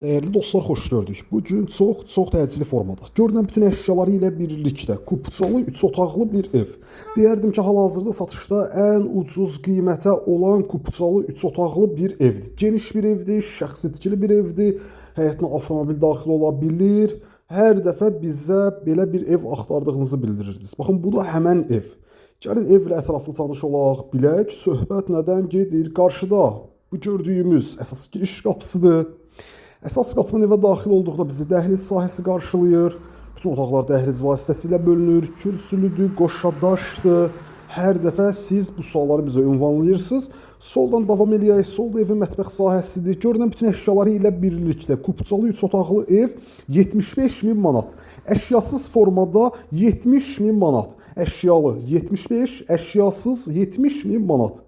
Dəyərli dostlar, xoş gördük. Bu gün çox-çox təcili formada, görünən bütün əşyaları ilə birlikdə kupçalı 3 otaqlı bir ev. Deyərdim ki, hal-hazırda satışda ən ucuz qiymətə olan kupçalı 3 otaqlı bir evdir. Geniş bir evdir, şəxsi tikili bir evdir. Həyətinə avtomobil daxil ola bilir. Hər dəfə bizə belə bir ev axtardığınızı bildirirdiniz. Baxın, bu da həmən ev. Gəlin evlə ətraflı tanış olaq, bilək söhbət nədən gedir. Qarşıda bu gördüyümüz əsas giriş qapısıdır. Əsas qapıdan evə daxil olduqda bizi dəhliz sahəsi qarşılayır. Bütün otaqlar dəhliz vasitəsilə bölünür, kürsülüdür, qoşadaşdır. Hər dəfə siz bu sualları bizə ünvanlayırsınız. Soldan davam eləyək. Solda evin mətbəx sahəsidir. Görünən bütün əşyaları ilə birlikdə kupçalı 3 otaqlı ev 75 min manat. Əşyasız formada 70 min manat. Əşyalı 75, əşyasız 70 min manat.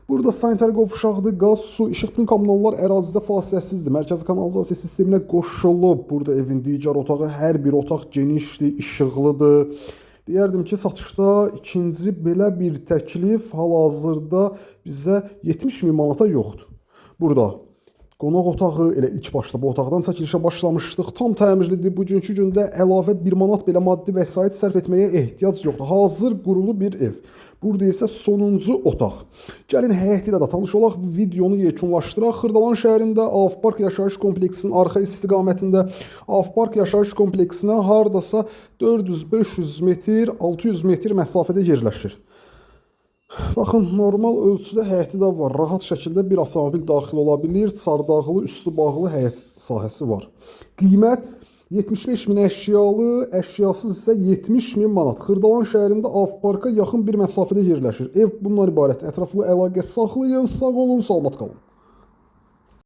Burada sanitar qovşaqdır, qaz, su, işıq, bütün kommunallar ərazidə fasiləsizdir. Mərkəzi kanalizasiya sisteminə qoşulub. Burada evin digər otağı, hər bir otaq genişdir, işıqlıdır. Deyərdim ki, satışda ikinci belə bir təklif hal-hazırda bizə 70 min manata yoxdur. Burada qonaq otağı, elə ilk başda bu otaqdan çəkilişə başlamışdıq. Tam təmirlidir. Bugünkü gündə əlavə 1 manat belə maddi vəsait sərf etməyə ehtiyac yoxdur. Hazır qurulu bir ev. Burada isə sonuncu otaq. Gəlin həyəti ilə də tanış olaq, videonu yekunlaşdıraq. Xırdalan şəhərində Avpark yaşayış kompleksinin arxa istiqamətində Avpark yaşayış kompleksinə hardasa 400-500 metr, 600 metr məsafədə yerləşir. Baxın, normal ölçüdə həyəti də var. Rahat şəkildə bir avtomobil daxil ola bilir. Çardaqlı, üstü bağlı həyət sahəsi var. Qiymət 75 min əşyalı, əşyasız isə 70 min manat. Xırdalan şəhərində Avparka yaxın bir məsafədə yerləşir. Ev bundan ibarət. Ətraflı əlaqə saxlayın. Sağ olun, salamat qalın.